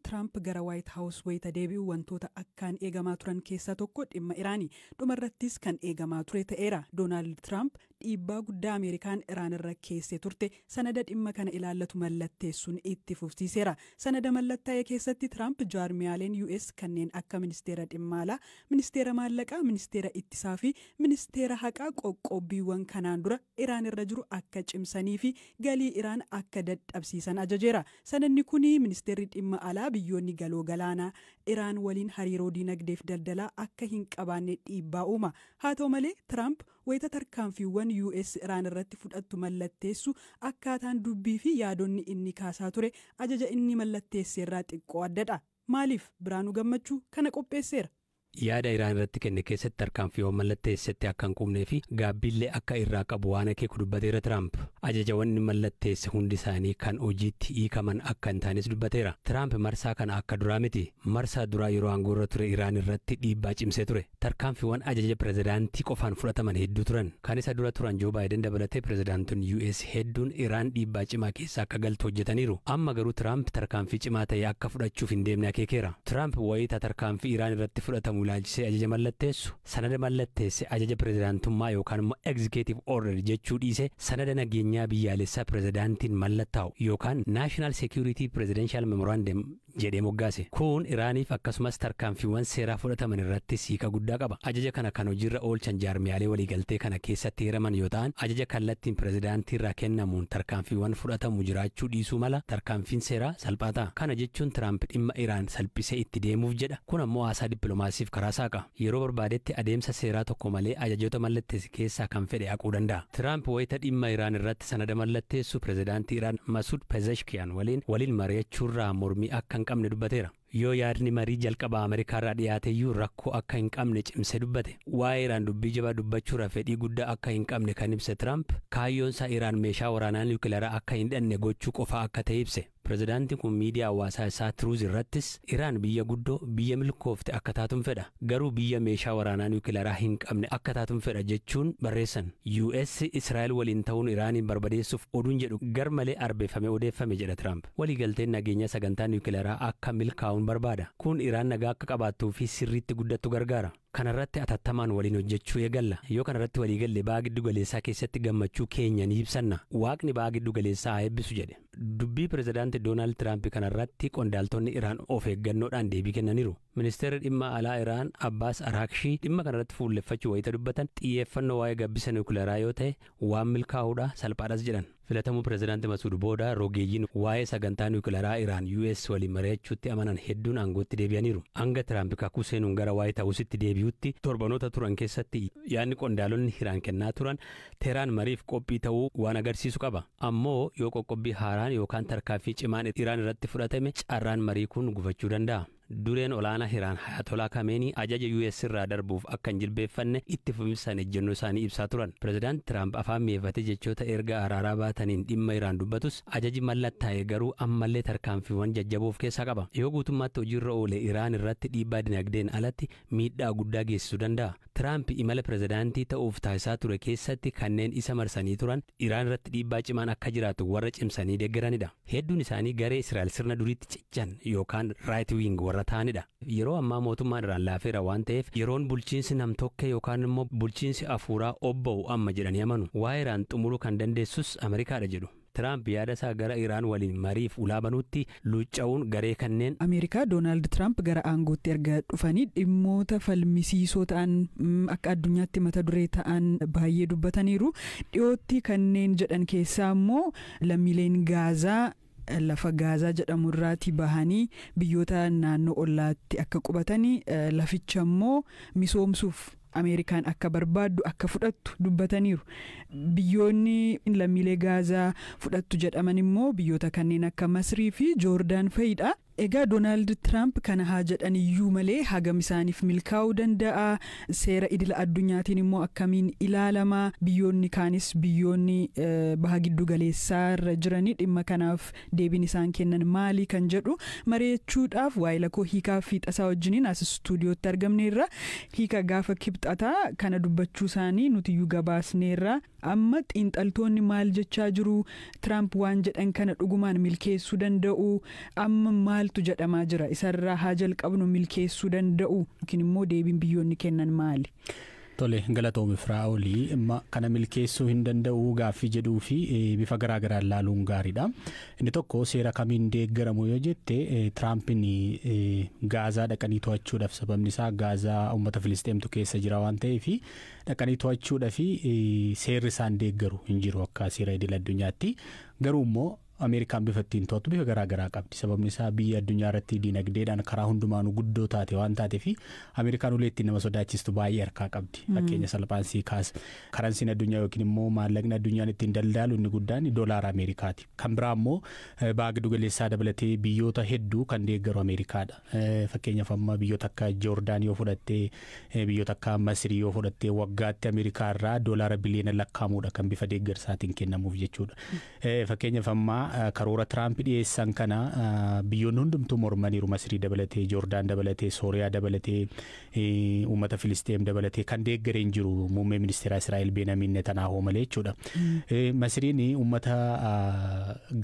Tiraamp gara Waayit Haawus wayita deebi'u wantoota akkaan eegamaa turan keessaa tokko dhimma Iraanii. Dhumarrattis kan eegamaa ture ta'eera. Doonaald Tiraamp dhiibbaa guddaa Ameerikaan Iraan irra keessee turte sanada dhimma kana ilaallatu mallatteessuun itti fufsiiseera. Sanada mallattaa'e keessatti Tiraamp jaarmiyaaleen US kanneen akka Ministeera Dhimma Alaa, Ministeera Maallaqaa, Ministeera Ittisaa fi Ministeera Haqaa qoqqobbiiwwan kanaan dura Iraan irra jiru akka cimsanii fi galii Iraan akka dadhabsiisan ajajeera. Sanadni kun ministeerri dhimma alaa biyyoonni galoo galaanaa Iraan waliin hariiroo diinagdeef daldalaa akka hin qabaanne dhiibbaa uuma. Haa ta'u malee, Tiraamp wayita tarkaanfiiwwan US Iraan irratti fudhattu mallatteessu akkaataan dubbii fi yaadonni inni kaasaa ture ajaja inni mallatteesse irraa xiqqoo addadha. Maaliif? Biraanuu Gammachuu kana qopheesseera. Yaada Iraan irratti kenne keessatti tarkaanfiiwwan mallatteessetti akka hin quufnee fi gaabbiillee akka irraa qabu waan akeeku dubbateera Tiraamp. Ajajawwan inni mallatteesse hundi isaanii kan hojiitti hiikaman akka hin taanes dubbateera. Tiraamp marsaa kana akka duraa miti. Marsaa duraa yeroo aangoorra ture Iraan irratti dhiibbaa cimsee ture. Tarkaanfiiwwan ajaja pirezidaantii qofaan fudhataman hedduu turan. Kan isa dura turan Joo Baayiden dabalatee pirezidaantonni US hedduun Iraan dhiibbaa cimaa keessa akka galtu hojjetaniiru. Amma garuu Tiraamp tarkaanfii cimaa ta'e akka fudhachuuf hin deemne akeekeera. Tiraamp wayita tarkaanfii Iraan irratti fudhatamu ilaalchisee ajaja mallatteessu sanada mallatteesse ajaja pirezidaantummaa yookaan immoo executive order jechuu dhiise, sanada nageenyaa biyyaalessaa pirezidaantiin mallattaa'u yookaan National Security Presidential Memorandum jedhee moggaase. Kun Iraaniif akkasumas tarkaanfiiwwan seeraa fudhataman irratti hiika guddaa qaba. Ajaja kana kan hojiirra oolchan jaarmiyaalee waliigaltee kana keessatti hiraman yoo ta'an, ajaja kallattiin pirezidaantii irraa kennamuun tarkaanfiiwwan fudhatamu jiraachuu dhiisuu mala, tarkaanfiin seeraa salphaa ta'a. Kana jechuun Tiraamp dhimma Iraan salphisee itti deemuuf jedha. Kun ammoo haasaa dippiloomaasiif karaa saaqa. Yeroo barbaadetti adeemsa seeraa tokko malee ajajoota mallatteesse keessaa kan fedhe haquu danda'a. Tiraamp wayita dhimma Iraan irratti sanada mallatteessu pirezidaantii Iraan Masuud Pezeshkiyan waliin mari'achuurraa mormii akka hin qabne dubbateera. Yoo yaadni marii jalqabaa Ameerikaarraa dhiyaateyyuu rakkoo akka hin qabne cimsee dubbate. Waa'ee Iraan dubbii jabaa dubbachuurraa fedhii guddaa akka hin qabne kan ibse Tiraamp, kaayyoon isaa Iraan meeshaa waraanaa niwukilaraa akka hin hidhanne gochuu qofaa akka ta'e ibse. Pirezidaantiin kun miidiyaa hawaasaa isaa Truth irrattis, "Iraan biyya guddoo, biyya milkoofte akka taatuun fedha. Garuu biyya meeshaa waraanaa niwukilaraa hin qabne akka taatuun fedha" jechuun barreessan. US Israa'el waliin ta'uun Iraaniin barbadeessuuf oduun jedhu gar malee arbeeffamee odeeffame jedha Tiraamp. Waliigalteen nageenya sagantaa niwukilaraa akka milkaa'uun barbaada. Kun Iraan nagaa akka qabaattuu fi sirriitti guddattu gargaara. Kanarratti atattamaan waliin hojjechuu eegalla. Yoo kanarratti waliigalle, ba'a giddu galeessaa keessatti gammachuu keenya ni ibsanna. Waaqni ba'a giddu galeessaa haa eebbisu jedhe. Dubbii pirezidaanti Doonaald Tiraamp kanarratti qondaaltonni Iraan of eeggannoodhaan deebii kennaniiru. Ministeerri dhimma alaa Iraan Abbaas Araakshii dhimma kanarratti fuulleffachuu wayita dubbatan, xiyyeeffannoo waa'ee gabbisa niwukilaraa yoo ta'e waan milkaa'uudha, salphaadhas jedhan. Filatamuu pirezidaanti Masuud booda rogeeyyiin waa'ee sagantaa niwukilaraa Iraan US waliin mari'achuutti amanan hedduun aangootti deebi'aniiru. Hanga Tiraamp kakuu seenuun gara Waayit Haawusitti deebi'utti torbanoota turan keessatti yaadni qondaalonni Iraan kennaa turan Teeraan mariif qophii ta'uu waan agarsiisu qaba. Ammoo yoo qoqqobbii haaraan yookaan tarkaanfii cimaan Iraan irratti fudhatame, carraan marii kun gufachuu danda'a. Dureen olaanaa Iraan Ayatolaa Kameenii ajaja US irraa darbuuf akka hin jilbeeffanne itti fufinsaan ejjennoo isaanii ibsaa turan. Pireezidaant Tiraamp afaan mi'eeffatee jechoota erga araaraa baataniin dhimma Iraan dubbatus, ajaji mallattaa'e garuu ammallee tarkaanfiiwwan jajjaboo of keessaa qaba. Yoo guutummaatti hojiirra oole, Iraan irratti dhiibbaa dinagdeen alatti miidhaa guddaa geessisuu danda'a. Tiraamp imala pireezidaantii ta'uuf taasisaa ture keessatti kanneen isa marsanii turan Iraan irratti dhiibbaa cimaan akka jiraatu warra cimsanii deeggaranidha. Hedduun isaanii garee Israa'el sirna duriitti cichan yookaan right wing warra ta'anidha. Yeroo ammaa mootummaan Iraan laafeera waan ta'eef, yeroon bulchiinsi namtokkee yookaan immoo bulchiinsi afuuraa obba'u amma jedhanii amanu. Waa'ee Iraan xumuruu kan dandeessus Ameerikaadha jedhu. Tiraamp yaada isaa gara Iraan waliin mariif ulaa banuutti luucca'uun garee kanneen Ameerikaa Doonaald Tiraamp gara aangootti erga dhufanii dhimmoota falmisiisoo ta'an, akka addunyaatti mata duree ta'an baay'ee dubbataniiru. Dhiyootti kanneen jedhan keessaa immoo lammiileen Gaazaa lafa Gaazaa jedhamu irraatii bahanii biyyoota naannoo ollaatti akka qubatanii, laficha immoo misoomsuuf Ameerikaan akka barbaaddu, akka fudhattu dubbataniiru. Biyyoonni lammiilee Gaazaa fudhattu jedhaman immoo biyyoota kanneen akka Masrii fi Joordaan fa'idha. Egaa Doonaald Tiraamp kana haa jedhan iyyuu malee, hagam isaaniif milkaa'uu danda'a? Seera idila addunyaatiin immoo akkamiin ilaalama? Biyyoonni kaanis, biyyoonni baha giddu galeessaa irra jiranii, dhimma kanaaf deebiin isaan kennan maali kan jedhu mari'achuudhaaf waa'ee lakoo Hiikaa fi Xasaa wajjiniin as istuudiyootti argamneerra. Hiika, gaafa Kibxataa kana dubbachuu isaanii nutiyyuu gabaasneerra. Amma xiinxaltoonni maal jechaa jiru? Tiraamp waan jedhan kana dhugumaan milkeessuu danda'u? Amma maal Maaltu jedhamaa jira? Isarraa haa jalqabnu, milkeessuu danda'u yookiin immoo deebiin biyyoonni kennan maali? Tole, galatoomi Firaa'olii. Amma kana milkeessuu hin danda'u gaaffii jedhuu fi bifa garaa garaan ilaaluun gaariidha. Inni tokko, seera kamiin deeggaramu yoo jette, Tiraampiin Gaazaa dhaqanii to'achuudhaaf, sababni isaa Gaazaa uummata Filisteemtu keessa jira waan ta'eef, dhaqanii to'achuudhaaf seerri isaan deeggaru hin jiru akka seera idil addunyaatti. Garuu immoo Ameerikaan bifa ittiin to'attu bifa garaa garaa qabdi. Sababni isaa biyya addunyaa irratti diinagdeedhaan karaa hundumaanuu guddoo taate waan taateef, Ameerikaan ulee ittiin nama sodaachistu baay'ee harkaa qabdi. Fakkeenya salphaan sii kaasa. Karansii addunyaa yookiin immoo maallaqni addunyaan ittiin daldaalu inni guddaan doolaara Ameerikaati. Kan biraa immoo baha giddu galeessaa dabalatee biyyoota hedduu kan deeggaru Ameerikaadha. Fakkeenyaaf amma biyyoota akka Joordaan yoo fudhattee, biyyoota akka Masrii yoo fudhattee, waggaatti Ameerikaa irraa doolaara biliyoona lakkaa'amuudha kan bifa deeggarsaatiin kennamuuf jechuudha. Fakkeenyaaf amma karoora Tiraamp dhiyeessan kana biyyoonni hundumtuu mormaniiru. Masrii dabalatee, Joordaan dabalatee, Sooriyaa dabalatee, uummata Filisteem dabalatee kan deeggaree hin jiru muummee ministeera Israa'el Beenamiin Netanaahoo malee jechuudha. Masriin uummata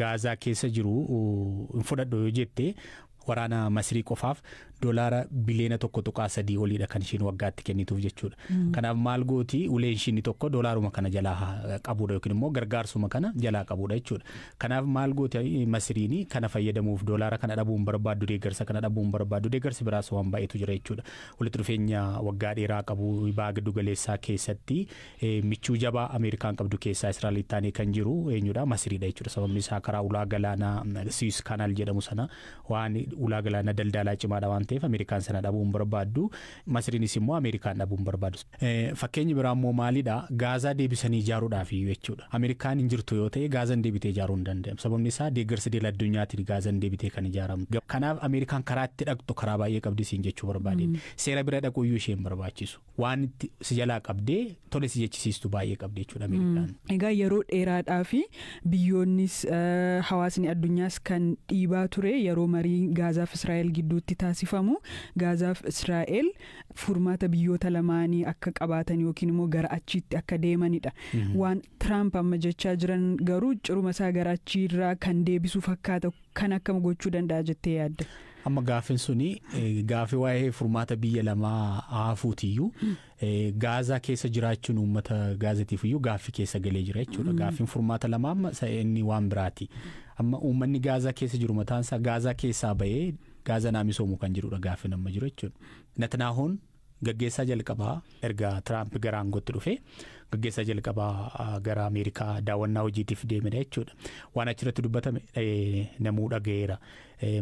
Gaazaa keessa jiru hin fudhadhu yoo jette, waraana Masrii qofaaf doolaara biliyoona 1.3 oliidha kan ishiin waggaatti kennituuf jechuudha. Kanaaf maal gooti? Uleen ishiin tokko doolaaruma kana jalaa qabudha yookiin immoo gargaarsuma kana jalaa qabudha jechuudha. Kanaaf maal gooti Masriin? Kana fayyadamuuf doolaara kana dhabuun barbaaddu, deeggarsa kana dhabuun barbaaddu, deeggarsi biraas waan baay'eetu jira jechuudha. Walitti dhufeenya waggaa dheeraa qabu. Baha giddu galeessaa keessatti michuu jabaa Ameerikaan qabdu keessaa Israa'el taanee kan jiru eenyudha? Masriidha jechuudha. Sababni isaa karaa ulaa galaanaa Suez Canal jedhamu sana, waan ulaa galaanaa daldalaa cimaadha waan ta'eef, Ameerikaan sana dhabuu hin barbaaddu. Masriinis immoo Ameerikaan dhabuu hin barbaaddu. Fakkeenyi biraa immoo maalidha? Gaazaa deebisanii ijaaruudhaaf iyyuu jechuudha. Ameerikaan hin jirtu yoo ta'e, Gaazaan deebitee ijaaruu hin danda'amu. Sababni isaa deeggarsa idil addunyaatiin Gaazaan deebitee kan ijaaramu. Kanaaf Ameerikaan karaa itti dhaqxu karaa baay'ee qabdi siin jechuu barbaadeen. Seera bira dhaquu iyyuu ishee hin barbaachisu. Waan itti si jalaa qabdee tole si jechisiistu baay'ee qabdi jechuudha Ameerikaan. Egaa yeroo dheeraadhaa fi biyyoonnis hawaasni addunyaas kan dhiibaa ture, yeroo marii Gaazaaf Israa'el gidduutti taasifamu, Gaazaaf Israa'el furmaata biyyoota lamaanii akka qabaatan yookiin immoo gara achiitti akka deemanidha. Waan Tiraamp amma jechaa jiran garuu ciruma isaa gara achiirraa kan deebisu fakkaata. Kan akkam gochuu danda'a jettee yaadda? Amma gaaffiin suni gaaffii waa'ee furmaata biyya lamaa haafuutiyyuu, Gaazaa keessa jiraachuun uummata Gaazatiif iyyuu gaaffii keessa galee jira jechuudha. Gaaffiin furmaata lamaa amma inni waan biraati. Amma uummanni Gaazaa keessa jiru mataan isaa Gaazaa keessaa bahee Gaazaa naa misoomu kan jirudha gaaffiin amma jiru jechuudha. Netanaahuun gaggeessaa jalqabaa erga Tiraamp gara aangootti dhufe gaggeessaa jalqabaa gara Ameerikaa daawwannaa hojiitiif deemedha jechuudha. Waan achirratti dubbatame namuu dhaga'eera.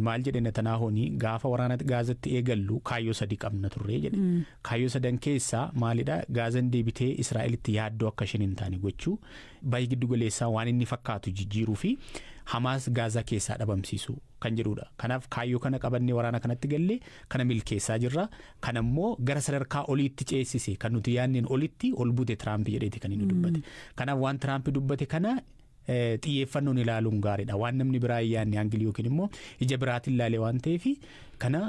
Maal jedhe Netanaahuun? "Gaafa waraana Gaazatti eegallu kaayyoo sadi qabna turre," jedhe. Kaayyoo sadan keessaa maalidha? Gaazan deebitee Israa'elitti yaaddoo akka isheen hin taane gochuu, baay'ee giddu galeessaa waan inni fakkaatu jijjiiruu fi Hamaas Gaazaa keessaa dhabamsiisuu kan jedhudha. Kanaaf kaayyoo kana qabannee waraana kanatti gallee kana milkeessaa jirra. Kana immoo gara sadarkaa oliitti ceesise, kan nuti yaadneen olitti ol bute Tiraamp jedheeti kan inni dubbate. Kanaaf waan Tiraamp dubbate kana xiyyeeffannoon ilaaluun gaariidha. Waan namni biraa hin yaadne angle yookiin immoo ija biraatiin ilaale waan ta'eef, kana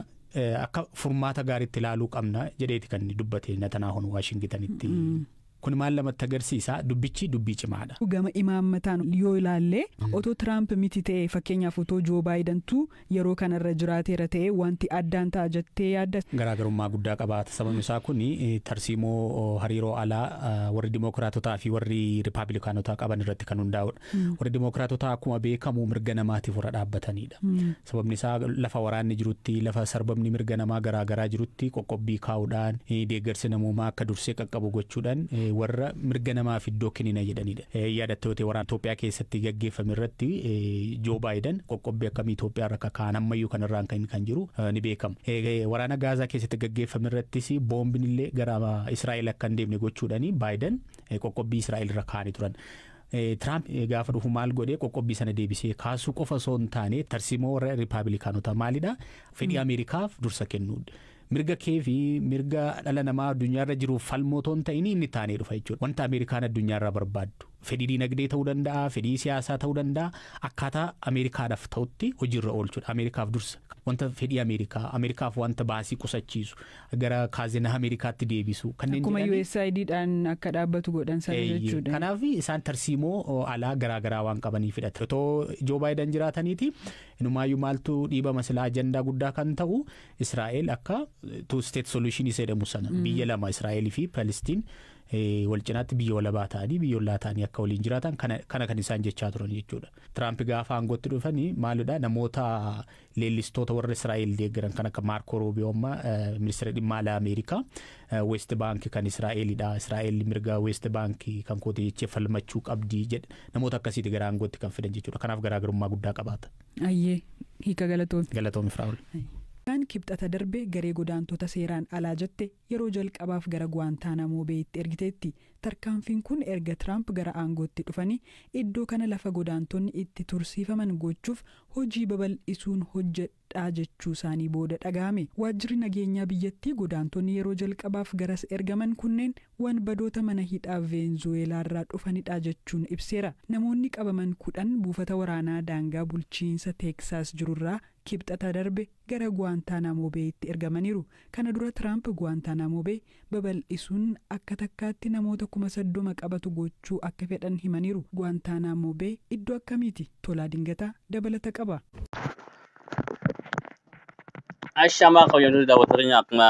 akka furmaata gaariitti ilaaluu qabna jedheeti kan inni dubbate Netanaahuun Waashingitanitti. Kun maal lamatti agarsiisa? Dubbichi dubbii cimaadha. Gama imaammataan yoo ilaalle, otoo Tiraamp miti ta'e, fakkeenyaaf otoo Joo Baayidantu yeroo kanarra jiraateera ta'e, wanti addaan ta'a jettee yaadda? Garaagarummaa guddaa qabaata. Sababni isaa kun tarsiimoo hariiroo alaa warri Dimookiraatotaa fi warri Rippaabilikaanotaa qaban irratti kan hundaa'udha. Warri Dimookiraatotaa akkuma beekamu mirga namaatiif warra dhaabbatanidha. Sababni isaa lafa waraanni jirutti, lafa sarbamni mirga namaa garaagaraa jirutti qoqqobbii kaa'uudhaan, deeggarsi namoomaa akka dursee qaqqabu gochuudhaan warra mirga namaaf iddoo kennina jedhanidha. Yaadattoota waraana Itoophiyaa keessatti gaggeeffame irratti Joo Baayidan qoqqobbii akkamii Itoophiyaa irra akka kaa'an ammayyuu kanarraan kan jiru ni beekama. Waraana Gaazaa keessatti gaggeeffame irrattis boombiin illee gara Israa'el akka hin deemne gochuudhaan Baayidan qoqqobbii Israa'el irra kaa'anii turan. Tiraamp gaafa dhufu maal godhee? Qoqqobbii sana deebisee kaasuu qofa osoo hin taane, tarsiimoo warra Rippaabilikaanotaa maalidha? Fedhii Ameerikaaf dursa kennuudha. Mirga kee fi mirga dhala namaa addunyaarra jiruuf falmoo otoo hin ta'in inni taanee dhufa jechuudha. Wanta Ameerikaan addunyaarraa barbaaddu. Fedhii dinagdee ta'uu danda'a, fedhii siyaasaa ta'uu danda'a, akkaataa Ameerikaadhaaf ta'utti hojiirra oolchuudha. Ameerikaaf dursa wanta fedhii Ameerikaa, Ameerikaaf wanta baasii qusachiisu, gara kaazinaa Ameerikaatti deebisu. Kanneen akkuma USAIDdhaan akka dhaabbatu godhan sana jechuudha. Kanaaf isaan tarsiimoo alaa garaagaraa waan qabaniifidha. Otoo Joo Baayiden jiraataniiti inumaayyuu maaltu dhiibama silaa ajandaa guddaa kan ta'u Israa'el akka two state solution isa jedhamu sana biyya lama Israa'elii fi Palestiin wal cinaatti biyya walabaa ta'anii biyya ollaa ta'anii akka waliin jiraatan kana kan isaan jechaa turan jechuudha. Tiraamp gaafa aangootti dhufanii maalidha namoota leellistoota warra Israa'el deeggaran kan akka Maarko Ruubiyoo amma ministeera dhimma alaa Ameerikaa West Bank kan Israa'elidha. Israa'el mirga West Bank kan kooti jechee falmachuu qabdi jedhe namoota akkasiiti gara aangootti kan fidan jechuudha. Kanaaf garaagarummaa guddaa qabaata. Ayyee hiika galatoomi. Galatoomi Firaa'ol. Kan kibxata darbe garee godaantota seeraan alaa jette yeroo jalqabaaf gara Guwaantaanamoo Beeyitti ergiteetti. Tarkaanfiin kun erga Tiraamp gara aangootti dhufanii iddoo kana lafa godaantonni itti tursiifaman gochuuf hojii babal'isuun hojjedhaa jechuu isaanii booda dhaga'ame. Waajjirri nageenyaa biyyattii godaantonni yeroo jalqabaaf garas ergaman kunneen wanbadoota mana hidhaa Veenzuweelaarraa dhufanidha jechuun ibseera. Namoonni qabaman 10 buufata waraanaa daangaa bulchiinsa Teeksaas jirurraa kibxata darbe gara Guwaantaanamoo Beeyitti ergamaniiru. Kana dura Tiraamp Guwaantaanamoo Beey babal'isuun akka takkaatti namoota 30,000 qabatu gochuu akka fedhan himaniiru. Guwaantaanamoo Beey iddoo akkamiiti? Tolaa Dingataa dabalata qaba. Ashamaa kabajamtoota daawwattoota akkuma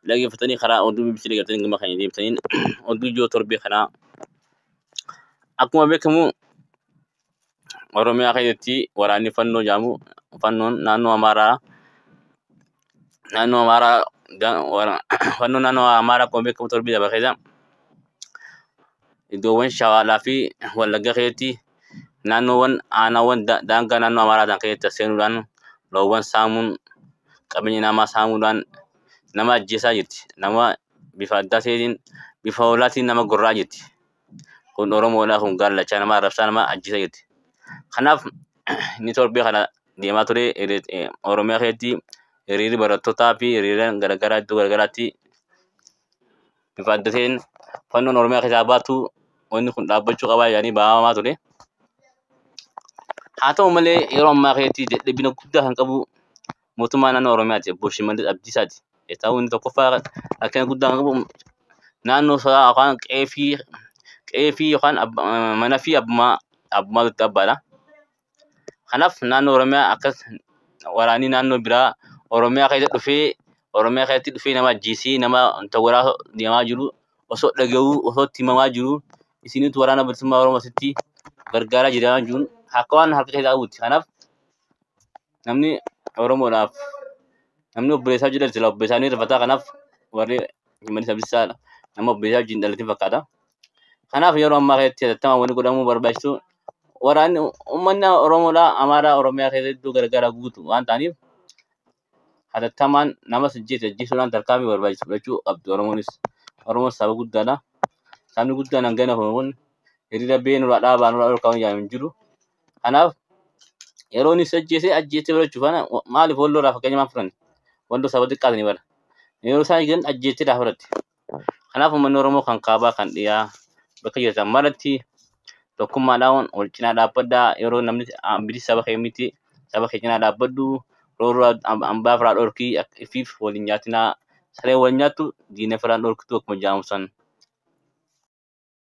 dhaggeeffatanii karaa oduu BBC dhaggeeffatanii gama kan deemtaniin oduu ijoo torbee kanaa akkuma beekamu Oromiyaa keessatti waraanni fannoo jedhamu fannoon naannoo Amaaraa naannoo Amaaraa fannoo naannoo Amaaraa akkuma beekamu torbee darbe keessa iddoowwan Shawaalaa fi Wallagga keessatti naannoowwan aanaawwan daangaa naannoo Amaaraa ta'an keessatti seenuudhaan loowwan saamuun qabeenya namaa saamuudhaan nama ajjeesaa jirti. Nama bifa addaa ta'een bifa hoolaatiin nama gorraa jirti. Kun Oromoodha kun gaallachaa nama arrabsaa nama ajjeesaa jirti. Kanaaf inni torbee kana deemaa ture Oromiyaa keessatti hiriirri barattootaa fi hiriiraan garaagaraa iddoo garaagaraatti bifa adda ta'een fannoon Oromiyaa keessaa baatu wanni kun dhaabbachuu qabaa jedhanii baamamaa ture. Haa ta'u malee yeroo ammaa keessatti dadhabina guddaa kan qabu mootummaa naannoo Oromiyaati. Obbo Shimallis Abdiisaati. Ta'uu inni tokkoffaa rakkina guddaa kan qabu naannoo isaa yookaan qe'ee fi yookaan mana fi abbummaa abbummaatu abbaadha. Kanaaf naannoo Oromiyaa akkas waraanni naannoo biraa Oromiyaa keessa dhufee Oromiyaa keessatti dhufee nama ajjeesee nama wanta deemaa jiru osoo dhaga'uu osoo itti himamaa jiru isinitu waraana bilisummaa Oromoo asitti gargaaraa jira jechuun akka waan harka keessaa qabuuti. Kanaaf namni Oromoodhaaf namni obboleessaa jedhan sila obboleessaa ni rifata. Kanaaf warri Shimallis Abdiisaa nama obboleessaa wajjin dhalatin fakkaata. Kanaaf yeroo ammaa keessatti hatattamaan wanni godhamuu barbaachisu waraanni uummanni Oromoodhaa Amaaraa Oromiyaa keessatti iddoo garaagaraa guutu waan ta'aniif hatattamaan nama ajjeese ajjeesuudhaan tarkaanfii barbaachisu fudhachuu qabdi Oromoonis. Oromoon saba guddaadha. Sabni guddaan hangana kun hiriira bee nurraa dhaabaa nurraa dhorkaa hin jiru. Kanaaf yeroo inni ajjeese ajjeese fudhachuu faana maaliif walloo irraa fakkeenya maal fudhanne? Walloo saba xiqqaatanii bara. Yeroo isaan jiran ajjeesee irraa fudhatte. Kanaaf uummanni Oromoo kan kaabaa kan dhiyaa bakka jirtan maratti tokkummaadhaan wal cinaa dhaabbadhaa yeroo namni bilisa saba kee miti saba kee cinaa dhaabbadhu rooroo hambaa firaa dhorkii ifiif waliin nyaatinaa saree wal nyaattu diina firaan dhorkitu akkuma jedhamu san.